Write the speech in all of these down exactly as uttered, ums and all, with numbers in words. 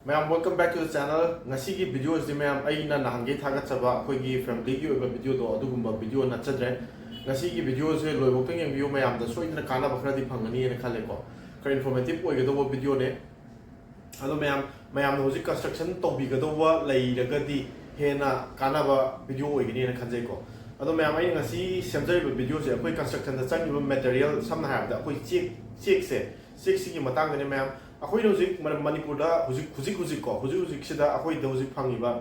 ꯃꯌꯥꯝ, welcome back to the channel. ꯉꯁꯤꯒꯤ video ꯑꯁꯤꯗꯤ, ꯃꯌꯥꯝ, ꯑꯩꯅ ꯅꯍꯥꯟꯒꯩ ꯊꯥꯒꯠꯆꯕ ꯑꯩꯈꯣꯏꯒꯤ family ꯒꯤ ꯑꯣꯏꯕ video ꯗꯣ, ꯑꯗꯨꯒꯨꯝꯕ video ꯅꯠꯆꯗ꯭ꯔꯦ꯫ ꯉꯁꯤꯒꯤ video ꯑꯁꯦ ꯂꯣꯏꯕꯧꯇꯪ ꯌꯦꯡꯕꯤꯌꯨ, ꯃꯌꯥꯝꯗ ꯁꯣꯏꯗꯅ ꯀꯥꯟꯅꯕ ꯈꯔꯗꯤ ꯐꯪꯒꯅꯤꯅ ꯈꯜꯂꯦꯀꯣ꯫ ꯈꯔ informative ꯑꯣꯏꯒꯗꯧꯕ video ꯅꯦ꯫ ꯑꯗꯣ ꯃꯌꯥꯝ, ꯃꯌꯥꯝꯅ ꯍꯧꯖꯤꯛ construction ꯇꯧꯕꯤꯒꯗꯧꯕ ꯂꯩꯔꯒꯗꯤ ꯍꯦꯟꯅ ꯀꯥꯟꯅꯕ video ꯑꯣꯏꯒꯅꯤꯅ ꯈꯟꯖꯩꯀꯣ꯫ ꯑꯗꯣ ꯃꯌꯥꯝ, ꯑꯩꯅ ꯉꯁꯤ ꯁꯦꯝꯖꯔꯤꯕ video ꯁꯦ ꯑꯩꯈꯣꯏ construction ꯗ ꯆꯪꯉꯤꯕ material, ꯁꯝꯅ ꯍꯥꯏꯔꯕꯗ ꯑꯩꯈꯣꯏ ꯆꯦꯛ, ꯆꯦꯛꯁꯦ, ꯆꯦꯛꯁꯤꯒꯤ ꯃꯇꯥꯡꯗꯅꯦ ꯃꯌꯥꯝ꯫ ꯑꯩꯈꯣꯏꯅ ꯍꯧꯖꯤꯛ ꯃ-, ꯃꯅꯤꯄꯨꯔꯗ ꯍꯧꯖꯤꯛ, ꯍꯧꯖꯤꯛ ꯍꯧꯖꯤꯛꯀꯣ, ꯍꯧꯖꯤꯛ ꯍꯧꯖꯤꯛꯁꯤꯗ ꯑꯩꯈꯣꯏꯗ ꯍꯧꯖꯤꯛ ꯐꯪꯉꯤꯕ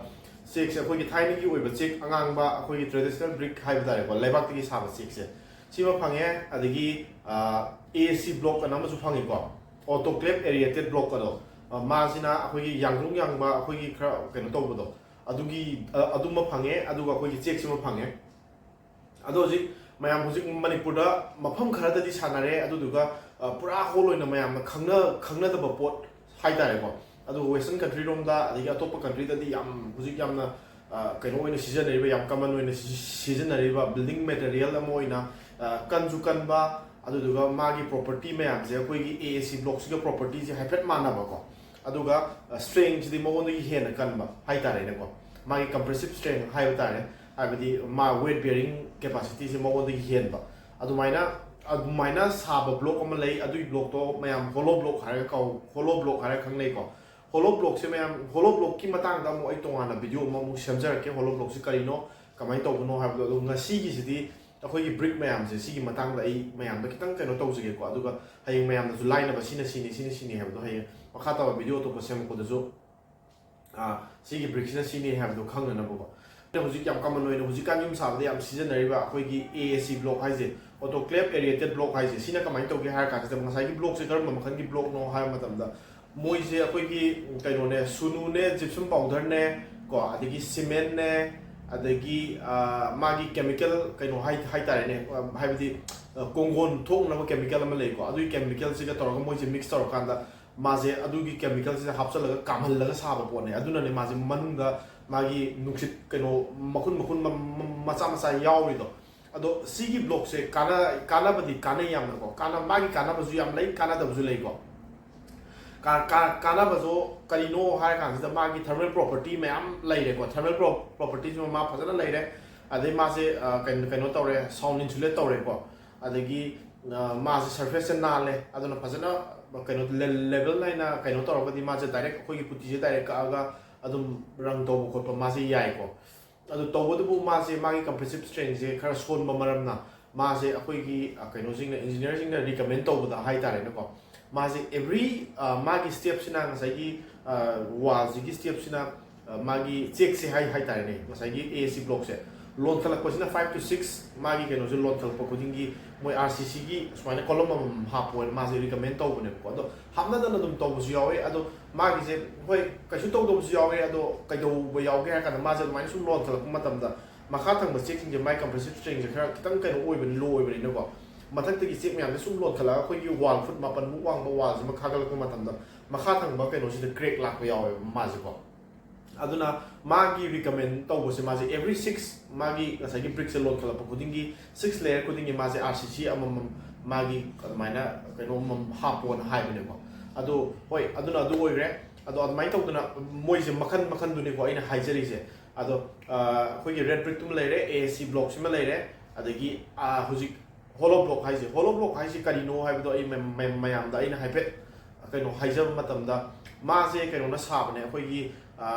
ꯆꯦꯛꯁꯦ, ꯑꯩꯈꯣꯏꯒꯤ ꯊꯥꯏꯅꯒꯤ ꯑꯣꯏꯕ ꯆꯦꯛ ꯑꯉꯥꯡꯕ, ꯑꯩꯈꯣꯏꯒꯤ traditional brick ꯍꯥꯏꯕ ꯇꯥꯔꯦꯀꯣ, ꯂꯩꯕꯥꯛꯇꯒꯤ ꯁꯥꯕ ꯆꯦꯛꯁꯦ, ꯁꯤꯃ ꯐꯪꯉꯦ꯫ ꯑꯗꯒꯤ, ꯑ, A S C block ꯑꯅ ꯑꯃꯁꯨ ꯐꯪꯉꯤꯀꯣ, autoclave aerated block ꯑꯗꯣ꯫ ꯑ, ꯃꯥꯁꯤꯅ ꯑꯩꯈꯣꯏꯒꯤ ꯌꯥꯡꯗ꯭ꯔꯨꯡ ꯌꯥꯡꯕ, ꯑꯩꯈꯣꯏꯒꯤ ꯈꯔ ꯀꯩꯅꯣ ꯇꯧꯕꯗꯣ, ꯑꯗꯨꯒꯤ, ꯑ, ꯑꯗꯨꯃ ꯐꯪꯉꯦ, ꯑꯗꯨꯒ ꯑꯩꯈꯣꯏꯒꯤ ꯆꯦꯛꯁꯤꯃ ꯐꯪꯉꯦ꯫ ꯑꯗꯣ ꯍꯧꯖꯤꯛ ꯃꯌꯥꯝ, ꯍꯧꯖꯤꯛ ꯃꯅꯤꯄꯨꯔꯗ ꯃꯐꯝ ꯈꯔꯗꯗꯤ ꯁꯥꯟꯅꯔꯦ, ꯑꯗꯨꯗꯨꯒ, ꯑ, ꯄꯨꯔꯥ whole ꯑꯣꯏꯅ ꯃꯌꯥꯝꯅ ꯈꯪꯅ-, ꯈꯪꯅꯗꯕ ꯄꯣꯠ ꯍꯥꯏꯇꯥꯔꯦꯀꯣ꯫ ꯑꯗꯨꯒ western country ꯔꯣꯝꯗ, ꯑꯗꯒꯤ ꯑꯇꯣꯞꯄ country ꯗꯗꯤ ꯌꯥꯝ, ꯍꯧꯖꯤꯛ ꯌꯥꯝꯅ, ꯑ, ꯀꯩꯅꯣ ꯑꯣꯏꯅ ꯁꯤꯖꯤꯟꯅꯔꯤꯕ, ꯌꯥꯝ common ꯑꯣꯏꯅ ꯁꯤ-, ꯁꯤꯖꯤꯟꯅꯔꯤꯕ building material ꯑꯃ ꯑꯣꯏꯅ, ꯑ, ꯀꯟꯁꯨ ꯀꯟꯕ, ꯑꯗꯨꯗꯨꯒ ꯃꯥꯒꯤ property ꯃꯌꯥꯝꯁꯦ ꯑꯩꯈꯣꯏꯒꯤ A S C block ꯁꯤꯒ property ꯁꯦ ꯍꯥꯏꯐꯦꯠ ꯃꯥꯟꯅꯕꯀꯣ꯫ ꯑꯗꯨꯒ, ꯑ, strength ꯁꯤꯗꯤ ꯃꯉꯣꯟꯗꯒꯤ ꯍꯦꯟꯅ ꯀꯟꯕ ꯍꯥꯏꯇꯥꯔꯦꯅꯦꯀꯣ꯫ ꯃꯥꯒꯤ compressive strength ꯍꯥꯏꯕ ꯇꯥꯔꯦ, ꯍꯥꯏꯕꯗꯤ ꯃꯥ weight bearing capacity ꯁꯦ ꯃꯉꯣꯟꯗꯒꯤ ꯍꯦꯟꯕ꯫ ꯑꯗꯨꯃꯥꯏꯅ, ꯑꯗꯨꯃꯥꯏꯅ ꯁꯥꯕ block ꯑꯃ ꯂꯩ꯫ ꯑꯗꯨꯒꯤ block ꯇꯣ ꯃꯌꯥꯝ hollow block ꯍꯥꯏꯔꯒ ꯀꯧ-, hollow block ꯍꯥꯏꯔꯒ ꯈꯪꯅꯩꯀꯣ꯫ Hollow block ꯁꯦ ꯃꯌꯥꯝ, hollow block ꯀꯤ ꯃꯇꯥꯡꯗ ꯑꯃꯨꯛ ꯑꯩ ꯇꯣꯉꯥꯟꯅ video ꯑꯃꯃꯨꯛ ꯁꯦꯝꯖꯔꯛꯀꯦ, hollow block ꯁꯤ ꯀꯔꯤꯅꯣ, ꯀꯃꯥꯏꯅ ꯇꯧꯕꯅꯣ ꯍꯥꯏꯕꯗꯣ꯫ ꯑꯗꯣ ꯉꯁꯤꯒꯤꯁꯤꯗꯤ ꯑꯩꯈꯣꯏꯒꯤ brick ꯃꯌꯥꯝꯁꯦ, ꯁꯤꯒꯤ ꯃꯇꯥꯡꯗ ꯑꯩ ꯃꯌꯥꯝꯗ ꯈꯤꯇꯪ ꯀꯩꯅꯣ ꯇꯧꯖꯒꯦꯀꯣ, ꯑꯗꯨꯒ ꯍꯌꯦꯡ ꯃꯌꯥꯝꯅꯁꯨ ꯂꯥꯏꯅꯕ, ꯁꯤꯅ ꯁꯤꯅꯤ, ꯁꯤꯅ ꯁꯤꯅꯤ ꯍꯥꯏꯕꯗꯣ ꯍꯌꯦꯡ ꯃꯈꯥ ꯇꯥꯕ video ꯑꯇꯣꯞꯄ ꯁꯦꯝꯃꯛꯄꯗꯁꯨ, ꯑ, ꯁꯤꯒꯤ brick ꯁꯤꯅ ꯁꯤꯅꯤ ꯍꯥꯏꯕꯗꯣ ꯈꯪꯅꯅꯕꯀꯣ꯫ ꯑꯗ ꯍꯧꯖꯤꯛ ꯌꯥꯝ common ꯑꯣꯏꯅ ꯍꯧꯖꯤꯛꯀꯥꯟ ꯌꯨꯝ ꯁꯥꯕꯗ ꯌꯥꯝ ꯁꯤꯖꯤꯟꯅꯔꯤꯕ ꯑꯩꯈꯣꯏꯒꯤ A S C block ꯍꯥꯏꯁꯦ, autoclave aerated block ꯍꯥꯏꯁꯦ, ꯁꯤꯅ ꯀꯃꯥꯏꯅ ꯇꯧꯒꯦ ꯍꯥꯏꯔ ꯀꯥꯟꯁꯤꯗ, ꯉꯁꯥꯏꯒꯤ block ꯁꯦ ꯀꯔꯝꯕ ꯃꯈꯜꯒꯤ block ꯅꯣ ꯍꯥꯏꯕ ꯃꯇꯝꯗ, ꯃꯣꯏꯁꯦ ꯑꯩꯈꯣꯏꯒꯤ, ꯎꯝ, ꯀꯩꯅꯣꯅꯦ, ꯁꯨꯅꯨꯅꯦ, gypsum powder ꯅꯦ, ꯀꯣ, ꯑꯗꯒꯤ cement ꯅꯦ, ꯑꯗꯒꯤ, ꯑ, ꯃꯥꯒꯤ chemical ꯀꯩꯅꯣ ꯍꯥꯏ-, ꯍꯥꯏꯇꯥꯔꯦꯅꯦ, ꯑ, ꯍꯥꯏꯕꯗꯤ, ꯑ, ꯀꯣꯡꯒꯣꯟ ꯊꯣꯛꯅꯕ chemical ꯑꯃ ꯂꯩꯀꯣ, ꯑꯗꯨꯒꯤ chemical ꯁꯤꯒ ꯇꯧꯔꯒ ꯃꯣꯏꯁꯦ mix ꯇꯧꯔꯀꯥꯟꯗ ꯃꯥꯁꯦ ꯑꯗꯨꯒꯤ chemical ꯁꯤꯗ ꯍꯥꯞꯆꯜꯂꯒ ꯀꯥꯝꯍꯜꯂꯒ ꯁꯥꯕ ꯄꯣꯠꯅꯦ꯫ ꯑꯗꯨꯅꯅꯦ ꯃꯥꯁꯦ ꯃꯅꯨꯡꯗ ꯃꯥꯒꯤ ꯅꯨꯡꯁꯤꯠ ꯀꯩꯅꯣ ꯃꯈꯨꯟ ꯃꯈꯨꯟ ꯃ-, ꯃ-, ꯃꯆꯥ ꯃꯆꯥ ꯌꯥꯎꯔꯤꯗꯣ꯫ ꯑꯗꯣ ꯁꯤꯒꯤ block ꯁꯦ ꯀꯥꯟꯅ-, ꯀꯥꯟꯅꯕꯗꯤ ꯀꯥꯟꯅꯩ ꯌꯥꯝꯅꯀꯣ꯫ ꯀꯥꯟꯅ-, ꯃꯥꯒꯤ ꯀꯥꯟꯅꯕꯁꯨ ꯌꯥꯝ ꯂꯩ, ꯀꯥꯟꯅꯗꯕꯁꯨ ꯂꯩꯀꯣ꯫ ꯀꯥꯟꯅꯕꯁꯨ ꯀꯔꯤꯅꯣ ꯍꯥꯏꯔ ꯀꯥꯟꯁꯤꯗ ꯃꯥꯒꯤ thermal property ꯃꯌꯥꯝ ꯂꯩꯔꯦꯀꯣ꯫ Thermal propertyꯁꯤꯃ ꯃꯥ ꯐꯖꯅ ꯂꯩꯔꯦ꯫ ꯑꯗꯩ ꯃꯥꯁꯦ ꯀꯩꯅꯣ ꯇꯧꯔꯦ, sound insulate ꯇꯧꯔꯦꯀꯣ꯫ ꯑꯗꯒꯤ ꯃꯥꯁꯦ surfaceꯁꯦ ꯅꯥꯜꯂꯦ꯫ ꯑꯗꯨꯅ ꯐꯖꯅ ꯀꯩꯅꯣ level ꯅꯥꯏꯅ ꯀꯩꯅꯣ ꯇꯧꯔꯒꯗꯤ ꯃꯥꯁꯦ direct ꯑꯩꯈꯣꯏꯒꯤ ꯄꯨꯇꯤꯁꯦ direct ꯀꯛꯑꯒ ꯑꯗꯨꯝ ꯔꯪ ꯇꯧꯕ ꯈꯣꯠꯄ ꯃꯥꯁꯦ ꯌꯥꯏꯀꯣ꯫ ꯑꯗꯨ ꯇꯧꯕꯇꯕꯨ ꯃꯥꯁꯦ ꯃꯥꯒꯤ compressive strengthꯁꯦ ꯈꯔ ꯁꯣꯟꯕ ꯃꯔꯝꯅ ꯃꯥꯁꯦ ꯑꯩꯈꯣꯏꯒꯤ ꯀꯩꯅꯣꯁꯤꯡꯅ, engineerꯁꯤꯡꯅ recommend ꯇꯧꯕꯗ ꯍꯥꯏꯇꯥꯔꯦꯅꯦꯀꯣ, ꯃꯥꯁꯦ every ꯃꯥꯒꯤ stepꯁꯤꯅ, ꯉꯁꯥꯏꯒꯤ wallꯁꯤꯒꯤ stepꯁꯤꯅ ꯃꯥꯒꯤ checkꯁꯦ ꯍꯥꯏ ꯍꯥꯏꯇꯥꯔꯦꯅꯦ, ꯉꯁꯥꯏꯒꯤ AAC blockꯁꯦ ꯂꯣꯟꯈꯠꯂꯛꯄꯁꯤꯅ five to six ꯃꯥꯒꯤ ꯀꯩꯅꯣꯁꯦ ꯂꯣꯟꯈꯠꯂꯛꯄ ꯈꯨꯗꯤꯡꯒꯤ ꯃꯣꯏ RCCꯒꯤ ꯁꯨꯃꯥꯏꯅ column ꯑꯃꯃꯝ ꯍꯥꯞꯄꯣꯅ ꯃꯥꯁꯦ recommend ꯇꯧꯕꯅꯦꯕꯀꯣ꯫ ꯑꯗꯣ ꯍꯥꯞꯅꯗꯅ ꯑꯗꯨꯝ ꯇꯧꯕꯁꯨ ꯌꯥꯎꯋꯦ꯫ ꯑꯗꯣ ꯃꯥꯒꯤꯁꯦ ꯍꯣꯏ ꯀꯩꯁꯨ ꯇꯧꯗꯕꯁꯨ ꯌꯥꯎꯋꯦ꯫ ꯑꯗꯣ ꯀꯩꯗꯧꯕ ꯌꯥꯎꯒꯦ ꯍꯥꯏꯔ ꯀꯥꯟꯗ ꯃꯥꯁꯦ ꯑꯗꯨꯃꯥꯏꯅ ꯁꯨꯝ ꯂꯣꯟꯈꯠꯂꯛꯄ ꯃꯇꯝꯗ ꯃꯈꯥ ꯊꯪꯕ checkꯁꯤꯡꯁꯦ ꯃꯥꯏ compressive strengthꯁꯦ ꯈꯔ ꯈꯤꯇꯪ ꯀꯩꯅꯣ ꯑꯣꯏꯕꯅꯤ, low ꯑꯣꯏꯕꯅꯤꯅꯀꯣ꯫ ꯃꯊꯛꯇꯒꯤ check ꯃꯌꯥꯝꯁꯦ ꯁꯨꯝ ꯂꯣꯟꯈꯠꯂꯒ ꯑꯩꯈꯣꯏꯒꯤ wall foot ꯃꯥꯄꯟꯃꯨꯛ ꯋꯥꯡꯕ wallꯁꯤꯃ ꯀꯥꯈꯠꯂꯛꯄ ꯃꯇꯝꯗ ꯃꯈꯥ ꯊꯪꯕ ꯀꯩꯅꯣꯁꯤꯗ crack ꯂꯥꯛꯄ ꯌꯥꯎꯋꯦꯕ ꯃꯥꯁꯦꯀꯣ꯫ ꯑꯗꯨꯅ ꯃꯥꯒꯤ recommend ꯇꯧꯕꯁꯦ ꯃꯥꯁꯦ every six ꯃꯥꯒꯤ ꯉꯁꯥꯏꯒꯤ brickꯁꯦ ꯂꯣꯟꯈꯠꯂꯛꯄ ꯈꯨꯗꯤꯡꯒꯤ, six layer ꯈꯨꯗꯤꯡꯒꯤ ꯃꯥꯁꯦ RCC ꯑꯃꯃꯝ ꯃꯥꯒꯤ ꯑꯗꯨꯃꯥꯏꯅ ꯀꯩꯅꯣ ꯑꯃꯃꯝ ꯍꯥꯞꯄꯣꯅ ꯍꯥꯏꯕꯅꯦꯀꯣ꯫ ꯑꯗꯣ ꯍꯣꯏ, ꯑꯗꯨꯅ ꯑꯗꯨ ꯑꯣꯏꯈ꯭ꯔꯦ꯫ ꯑꯗꯣ ꯑꯗꯨꯃꯥꯏꯅ ꯇꯧꯗꯅ ꯃꯣꯏꯁꯦ ꯃꯈꯟ ꯃꯈꯟꯗꯨꯅꯤꯀꯣ ꯑꯩꯅ ꯍꯥꯏꯖꯔꯤꯁꯦ꯫ ꯑꯗꯣ ꯑꯩꯈꯣꯏꯒꯤ red brickꯇꯨꯃ ꯂꯩꯔꯦ, AAC blockꯁꯤꯃ ꯂꯩꯔꯦ, ꯑꯗꯒꯤ ꯍꯧꯖꯤꯛ hollow block ꯍꯥꯏꯁꯦ, hollow block ꯍꯥꯏꯁꯦ ꯀꯔꯤꯅꯣ ꯍꯥꯏꯕꯗꯣ ꯑꯩ ꯃꯌꯥꯝꯗ ꯑꯩꯅ ꯍꯥꯏꯐꯦꯠ ꯀꯩꯅꯣ ꯍꯥꯏꯖꯕ ꯃꯇꯝꯗ, ꯃꯥꯁꯦ ꯀꯩꯅꯣꯅ ꯁꯥꯕꯅꯦ, ꯑꯩꯈꯣꯏꯒꯤ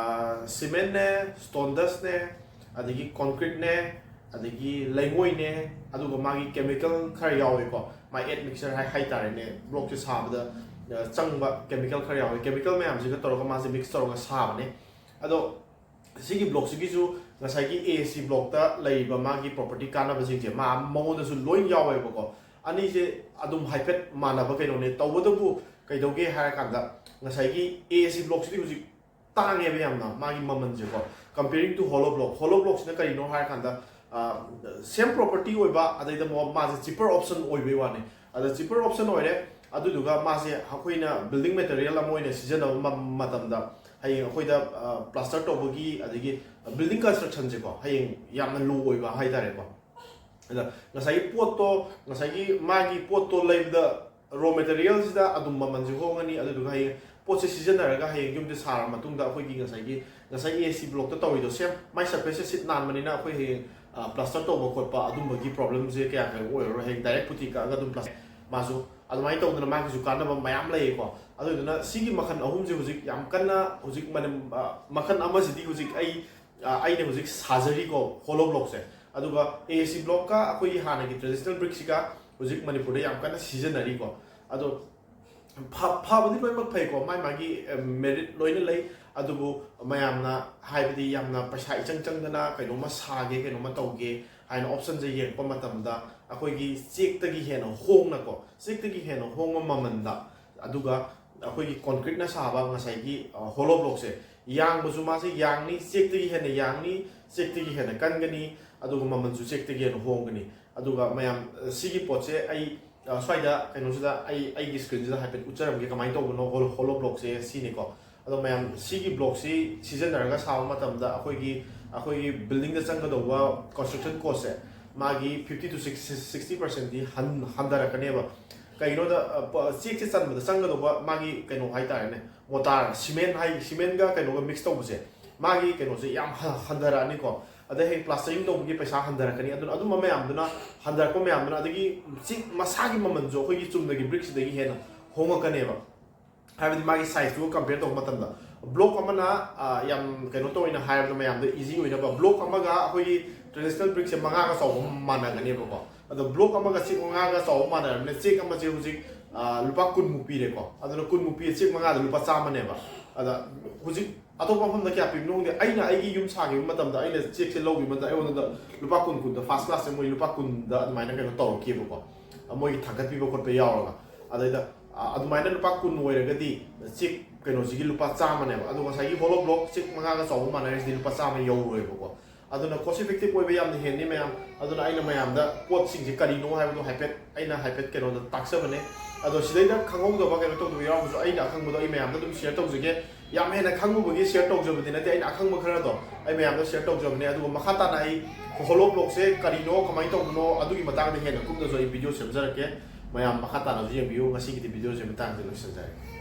cementꯅꯦ, stone dustꯅꯦ, ꯑꯗꯒꯤ concreteꯅꯦ, ꯑꯗꯒꯤ ꯂꯩꯉꯣꯏꯅꯦ, ꯑꯗꯨꯒ ꯃꯥꯒꯤ chemical ꯈꯔ ꯌꯥꯎꯋꯦꯀꯣ, ꯃꯥꯏ admixture ꯍꯥꯏ ꯍꯥꯏꯇꯥꯔꯦꯅꯦ, blockꯁꯦ ꯁꯥꯕꯗ ꯆꯪꯕ chemical ꯈꯔ ꯌꯥꯎꯋꯦ꯫ Chemical ꯃꯌꯥꯝꯁꯤꯒ ꯇꯧꯔꯒ ꯃꯥꯁꯦ mix ꯇꯧꯔꯒ ꯁꯥꯕꯅꯦ꯫ ꯑꯗꯣ ꯁꯤꯒꯤ blockꯁꯤꯒꯤꯁꯨ ꯉꯁꯥꯏꯒꯤ AAC blockꯇ ꯂꯩꯔꯤꯕ ꯃꯥꯒꯤ property ꯀꯥꯟꯅꯕꯁꯤꯡꯁꯦ ꯃꯥ ꯃꯉꯣꯟꯗꯁꯨ ꯂꯣꯏ ꯌꯥꯎꯋꯦꯕꯀꯣ꯫ ꯑꯅꯤꯁꯦ ꯑꯗꯨꯝ ꯍꯥꯏꯐꯦꯠ ꯃꯥꯟꯅꯕ ꯀꯩꯅꯣꯅꯦ꯫ ꯇꯧꯕꯇꯕꯨ ꯀꯩꯗꯧꯒꯦ ꯍꯥꯏꯔ ꯀꯥꯟꯗ, ꯉꯁꯥꯏꯒꯤ AAC blockꯁꯤꯗꯤ ꯍꯧꯖꯤꯛ ꯇꯥꯡꯉꯦꯕ ꯌꯥꯝꯅ ꯃꯥꯒꯤ ꯃꯃꯜꯁꯦꯀꯣ, comparing to hollow block꯫ Hollow blockꯁꯤꯅ ꯀꯔꯤꯅꯣ ꯍꯥꯏꯔ ꯀꯥꯟꯗ same property ꯑꯣꯏꯕ, ꯑꯗꯩꯗ ꯑꯃꯨꯛ ꯃꯥꯁꯦ cheaper option ꯑꯣꯏꯕꯩ ꯋꯥꯅꯤ꯫ ꯑꯗ cheaper option ꯑꯣꯏꯔꯦ꯫ ꯑꯗꯨꯗꯨꯒ ꯃꯥꯁꯦ ꯑꯩꯈꯣꯏꯅ building material ꯑꯃ ꯑꯣꯏꯅ ꯁꯤꯖꯤꯟꯅꯕ ꯃꯇꯝꯗ, ꯍꯌꯦꯡ ꯑꯩꯈꯣꯏꯗ plaster ꯇꯧꯕꯒꯤ, ꯑꯗꯒꯤ building constructionꯁꯦꯀꯣ, ꯍꯌꯦꯡ ꯌꯥꯝꯅ low ꯑꯣꯏꯕ ꯍꯥꯏꯇꯥꯔꯦꯀꯣ꯫ ꯑꯗ ꯉꯁꯥꯏꯒꯤ ꯄꯣꯠꯇꯣ, ꯉꯁꯥꯏꯒꯤ ꯃꯥꯒꯤ ꯄꯣꯠꯇꯣ ꯂꯩꯕꯗ ꯔꯣ ꯃꯦꯇꯔꯤꯌꯦꯜꯁꯤꯗ ꯑꯗꯨꯝ ꯃꯃꯜꯁꯦ ꯍꯣꯡꯉꯅꯤ꯫ ꯑꯗꯨꯗꯨꯒ ꯍꯌꯦꯡ ꯄꯣꯠꯁꯦ ꯁꯤꯖꯤꯟꯅꯔꯒ ꯍꯌꯦꯡ ꯌꯨꯝꯁꯦ ꯁꯥꯔ ꯃꯇꯨꯡꯗ ꯑꯩꯈꯣꯏꯒꯤ ꯉꯁꯥꯏꯒꯤ ꯉꯁꯥꯏ ꯑꯦ ꯁꯤ ꯕ꯭ꯂꯣꯛꯇ ꯇꯧꯔꯤꯗꯣ ꯁꯦꯝ ꯃꯥꯏ ꯁꯔꯐꯦꯁꯁꯦ ꯁꯤꯠ ꯅꯥꯟꯕꯅꯤꯅ ꯑꯩꯈꯣꯏ ꯍꯌꯦꯡ ꯄ꯭ꯂꯥꯁꯇꯔ ꯇꯧꯕ ꯈꯣꯠꯄ ꯑꯗꯨꯝꯕꯒꯤ ꯄ꯭ꯔꯣꯕ꯭ꯂꯦꯝꯁꯦ ꯀꯌꯥ ꯀꯩꯅꯣ ꯑꯣꯏꯔꯔꯣꯏ꯫ ꯍꯌꯦꯡ ꯗꯥꯏꯔꯦꯛ ꯄꯨꯇꯤ ꯀꯛꯑꯒ ꯑꯗꯨꯝ ꯄ꯭ꯂꯥꯁꯇꯔ ꯃꯥꯁꯨ ꯑꯗꯨꯃꯥꯏꯅ ꯇꯧꯗꯅ ꯃꯥꯒꯤꯁꯨ ꯀꯥꯟꯅꯕ ꯃꯌꯥꯝ ꯂꯩꯌꯦꯀꯣ꯫ ꯑꯗꯨꯗꯨꯅ ꯁꯤꯒꯤ ꯃꯈꯜ ꯑꯍꯨꯝꯁꯦ ꯍꯧꯖꯤꯛ ꯌꯥꯝ ꯀꯟꯅ ꯍꯧꯖꯤꯛ ꯃꯅꯤ- ꯑ, ꯃꯈꯜ ꯑꯃꯁꯤꯗꯤ ꯍꯧꯖꯤꯛ ꯑꯩ ꯑ, ꯑꯩꯅ ꯍꯧꯖꯤꯛ ꯁꯥꯖꯔꯤꯀꯣ ꯍꯣꯂꯣ ꯕ꯭ꯂꯣꯛꯁꯦ꯫ ꯑꯗꯨꯒ ꯑꯦ ꯁꯤ ꯕ꯭ꯂꯣꯛꯀ ꯑꯩꯈꯣꯏꯒꯤ ꯍꯥꯟꯅꯒꯤ ꯇ꯭ꯔꯦꯗꯤꯁꯅꯦꯜ ꯕ꯭ꯔꯤꯛꯁꯤꯒ ꯍꯧꯖꯤꯛ ꯃꯅꯤꯄꯨꯔꯗ ꯌꯥꯝ ꯀꯟꯅ ꯁꯤꯖꯤꯟꯅꯔꯤꯀꯣ꯫ ꯑꯗꯣ ꯐ- ꯐꯕꯗꯤ ꯂꯣꯏꯅꯃꯛ ꯐꯩꯀꯣ, ꯃꯥꯏ ꯃꯥꯒꯤ ꯃꯦꯔꯤꯠ ꯂꯣꯏꯅ ꯂꯩ꯫ ꯑꯗꯨꯕꯨ ꯃꯌꯥꯝꯅ ꯍꯥꯏꯕꯗꯤ ꯌꯥꯝꯅ ꯄꯩꯁꯥ ꯏꯆꯪ ꯆꯪꯗꯅ ꯀꯩꯅꯣꯝꯃ ꯁꯥꯒꯦ, ꯀꯩꯅꯣꯝꯃ ꯇꯧꯒꯦ ꯍꯥꯏꯅ ꯑꯣꯞꯁꯟꯁꯦ ꯌꯦꯡꯉꯛꯄ ꯃꯇꯝꯗ ꯑꯩꯈꯣꯏꯒꯤ ꯆꯦꯛꯇꯒꯤ ꯍꯦꯟꯅ ꯍꯣꯡꯅꯀꯣ, ꯆꯦꯛꯇꯒꯤ ꯍꯦꯟꯅ ꯍꯣꯡꯕ ꯃꯃꯜꯗ, ꯑꯗꯨꯒ ꯑꯩꯈꯣꯏꯒꯤ ꯀꯣꯟꯀ꯭ꯔꯤꯠꯅ ꯁꯥꯕ ꯉꯁꯥꯏꯒꯤ ꯍꯣꯂꯣ ꯕ꯭ꯂꯣꯛꯁꯦ ꯌꯥꯡꯕꯁꯨ ꯃꯥꯁꯦ ꯌꯥꯡꯅꯤ, ꯆꯦꯛꯇꯒꯤ ꯍꯦꯟꯅ ꯌꯥꯡꯅꯤ, ꯆꯦꯛꯇꯒꯤ ꯍꯦꯟꯅ ꯀꯟꯒꯅꯤ, ꯑꯗꯨꯒ ꯃꯃꯜꯁꯨ ꯆꯦꯛꯇꯒꯤ ꯍꯦꯟꯅ ꯍꯣꯡꯒꯅꯤ꯫ ꯑꯗꯨꯒ ꯃꯌꯥꯝ, ꯑ, ꯁꯤꯒꯤ ꯄꯣꯠꯁꯦ ꯑꯩ, ꯑ, ꯁ꯭ꯋꯥꯏꯗ ꯀꯩꯅꯣꯁꯤꯗ ꯑꯩ ꯑꯩꯒꯤ ꯁ꯭ꯀ꯭ꯔꯤꯟꯁꯤꯗ ꯍꯥꯏꯐꯦꯠ ꯎꯠꯆꯔꯝꯒꯦ ꯀꯃꯥꯏꯅ ꯇꯧꯕꯅꯣ ꯍꯣꯂꯣ ꯍꯣꯂꯣ ꯕ꯭ꯂꯣꯛꯁꯦ ꯁꯤꯅꯤꯀꯣ꯫ ꯑꯗꯣ ꯃꯌꯥꯝ ꯁꯤꯒꯤ ꯕ꯭ꯂꯣꯛꯁꯤ ꯁꯤꯖꯤꯟꯅꯔꯒ ꯁꯥꯕ ꯃꯇꯝꯗ ꯑꯩꯈꯣꯏꯒꯤ ꯑꯩꯈꯣꯏꯒꯤ ꯕꯤꯜꯗꯤꯡꯗ ꯆꯪꯒꯗꯧꯕ ꯀꯟꯁꯇ꯭ꯔꯛꯁꯟ ꯀꯣꯁꯁꯦ ꯃꯥꯒꯤ ꯐꯤꯐꯇꯤ ꯇꯨ ꯁꯤꯛꯁꯇꯤ ꯄꯔꯁꯦꯟꯗꯤ ꯍꯟꯊꯔꯛꯀꯅꯦꯕ꯫ ꯀꯩꯒꯤꯅꯣꯗ, ꯑ, ꯄ- ꯆꯦꯛꯁꯦ ꯆꯟꯕꯗ ꯆꯪꯒꯗꯧꯕ ꯃꯥꯒꯤ ꯀꯩꯅꯣ ꯍꯥꯏꯇꯥꯔꯦꯅꯦ, ꯃꯣꯇꯥꯔ ꯁꯤꯃꯦꯟ ꯍꯥꯏ ꯁꯤꯃꯦꯟꯒ ꯀꯩꯅꯣꯒ ꯃꯤꯛꯁ ꯇꯧꯕꯁꯦ ꯃꯥꯒꯤ ꯀꯩꯅꯣꯁꯦ ꯌꯥꯝ ꯍ- ꯍꯟꯊꯔꯛꯑꯅꯤꯀꯣ꯫ ꯑꯗꯩ ꯍꯌꯦꯡ ꯄ꯭ꯂꯥꯁꯇꯔꯤꯡ ꯇꯧꯕꯒꯤ ꯄꯩꯁꯥ ꯍꯟꯊꯔꯛꯀꯅꯤ꯫ ꯑꯗꯨꯅ ꯑꯗꯨꯝꯕ ꯃꯌꯥꯝꯗꯨꯅ, ꯍꯟꯊꯔꯛꯄ ꯃꯌꯥꯝꯗꯨꯅ, ꯑꯗꯒꯤ ꯆꯦꯛ ꯃꯁꯥꯒꯤ ꯃꯃꯜꯁꯨ ꯑꯩꯈꯣꯏꯒꯤ ꯆꯨꯝꯅꯒꯤ ꯕ꯭ꯔꯤꯛꯁꯤꯗꯒꯤ ꯍꯦꯟꯅ ꯍꯣꯡꯉꯛꯀꯅꯦꯕ꯫ ꯍꯥꯏꯕꯗꯤ ꯃꯥꯒꯤ ꯁꯥꯏꯖꯇꯨꯒ ꯀꯝꯄꯤꯌꯔ ꯇꯧꯕ ꯃꯇꯝꯗ ꯕ꯭ꯂꯣꯛ ꯑꯃꯅ, ꯑ, ꯌꯥꯝ ꯀꯩꯅꯣ ꯇꯧꯅ ꯍꯥꯏꯔꯕꯗ ꯃꯌꯥꯝꯗ ꯏꯖꯤ ꯑꯣꯏꯅꯕ ꯕ꯭ꯂꯣꯛ ꯑꯃꯒ ꯑꯩꯈꯣꯏꯒꯤ ꯇ꯭ꯔꯦꯗꯤꯁꯅꯦꯜ ꯕ꯭ꯔꯤꯛꯁꯦ ꯃꯉꯥꯒ ꯆꯥꯎꯕ ꯃꯥꯟꯅꯒꯅꯦꯕꯀꯣ꯫ ꯑꯗꯣ ꯕ꯭ꯂꯣꯛ ꯑꯃꯒ ꯆꯦꯛ ꯃꯉꯥꯒ ꯆꯥꯎꯕ ꯃꯥꯟꯅꯔꯕꯅꯤꯅ ꯆꯦꯛ ꯑꯃꯁꯦ ꯍꯧꯖꯤꯛ, ꯑ, ꯂꯨꯄꯥ ꯀꯨꯟꯃꯨꯛ ꯄꯤꯔꯦꯀꯣ꯫ ꯑꯗꯨꯅ ꯀꯨꯟꯃꯨꯛ ꯄꯤꯔꯦ, ꯆꯦꯛ ꯃꯉꯥꯗ ꯂꯨꯄꯥ ꯆꯥꯝꯃꯅꯦꯕ꯫ ꯑꯗ ꯍꯧꯖꯤꯛ ꯑꯇꯣꯞꯄ ꯃꯐꯝꯗ ꯀꯌꯥ ꯄꯤꯕꯅꯣ ꯈꯪꯗꯦ, ꯑꯩꯅ ꯑꯩꯒꯤ ꯌꯨꯝ ꯁꯥꯈꯤꯕ ꯃꯇꯝꯗ ꯑꯩꯅ ꯆꯦꯛꯁꯦ ꯂꯧꯈꯤꯕ ꯃꯇꯝꯗ ꯑꯩꯉꯣꯟꯗ ꯂꯨꯄꯥ ꯀꯨꯟ ꯀꯨꯟꯗ, ꯐꯥꯔꯁ ꯀ꯭ꯂꯥꯁꯁꯦ ꯃꯣꯏ ꯂꯨꯄꯥ ꯀꯨꯟꯗ ꯑꯗꯨꯃꯥꯏꯅ ꯀꯩꯅꯣ ꯇꯧꯔꯛꯈꯤꯕꯀꯣ, ꯃꯣꯏꯒꯤ ꯊꯥꯡꯒꯠꯄꯤꯕ ꯈꯣꯠꯄ ꯌꯥꯎꯔꯒ꯫ ꯑꯗꯩꯗ, ꯑ, ꯑꯗꯨꯃꯥꯏꯅ ꯂꯨꯄꯥ ꯀꯨꯟ ꯑꯣꯏꯔꯒꯗꯤ ꯆꯦꯛ ꯀꯩꯅꯣꯁꯤꯒꯤ ꯂꯨꯄꯥ ꯆꯥꯝꯃꯅꯦꯕ꯫ ꯑꯗꯣ ꯉꯁꯥꯏꯒꯤ ꯍꯣꯂꯣ ꯕ꯭ꯂꯣꯛ ꯆꯦꯛ ꯃꯉꯥꯒ ꯆꯥꯎꯕ ꯃꯥꯟꯅꯔꯤꯁꯤꯗꯤ ꯂꯨꯄꯥ ꯆꯥꯝꯃ ꯌꯧꯔꯣꯏꯕꯀꯣ꯫ ꯑꯗꯨꯅ ꯀꯣꯁ ꯏꯐꯦꯛꯇꯤꯞ ꯑꯣꯏꯕ ꯌꯥꯝꯅ ꯍꯦꯟꯅꯤ ꯃꯌꯥꯝ꯫ ꯑꯗꯨꯅ ꯑꯩꯅ ꯃꯌꯥꯝꯗ ꯄꯣꯠꯁꯤꯡꯁꯦ ꯀꯔꯤꯅꯣ ꯍꯥꯏꯕꯗꯣ ꯍꯥꯏꯐꯦꯠ ꯑꯩꯅ ꯍꯥꯏꯐꯦꯠ ꯀꯩꯅꯣꯗ ꯇꯥꯛꯆꯕꯅꯦ꯫ ꯑꯗꯣ ꯁꯤꯗꯩꯗ ꯈꯪꯍꯧꯗꯕ ꯀꯩꯅꯣ ꯇꯧꯗꯕ ꯌꯥꯎꯔꯒꯁꯨ ꯑꯩꯅ ꯑꯈꯪꯕꯗꯣ ꯑꯩ ꯃꯌꯥꯝꯗ ꯑꯗꯨꯝ ꯁꯤꯌꯔ ꯇꯧꯖꯒꯦ꯫ ꯌꯥꯝ ꯍꯦꯟꯅ ꯈꯪꯉꯨꯕꯒꯤ ꯁꯤꯌꯔ ꯇꯧꯖꯕꯗꯤ ꯅꯠꯇꯦ, ꯑꯩꯅ ꯑꯈꯪꯕ ꯈꯔꯗꯣ ꯑꯩ ꯃꯌꯥꯝꯗ ꯁꯤꯌꯔ ꯇꯧꯖꯕꯅꯦ꯫ ꯑꯗꯨꯒ ꯃꯈꯥ ꯇꯥꯅ ꯑꯩ ꯍꯣꯂꯣ ꯕ꯭ꯂꯣꯛꯁꯦ ꯀꯔꯤꯅꯣ, ꯀꯃꯥꯏꯅ ꯇꯧꯕꯅꯣ, ꯑꯗꯨꯒꯤ ꯃꯇꯥꯡꯗ ꯍꯦꯟꯅ ꯀꯨꯞꯅꯁꯨ ꯑꯩ ꯚꯤꯗꯤꯑꯣ ꯁꯦꯝꯖꯔꯛꯀꯦ꯫ ꯃꯌꯥꯝ ꯃꯈꯥ ꯇꯥꯅꯁꯨ ꯌꯦꯡꯕꯤꯌꯨ꯫ ꯉꯁꯤꯒꯤꯗꯤ videoꯁꯦ ꯃꯇꯥꯡꯁꯦ ꯂꯣꯏꯁꯤꯟꯖꯔꯒꯦ꯫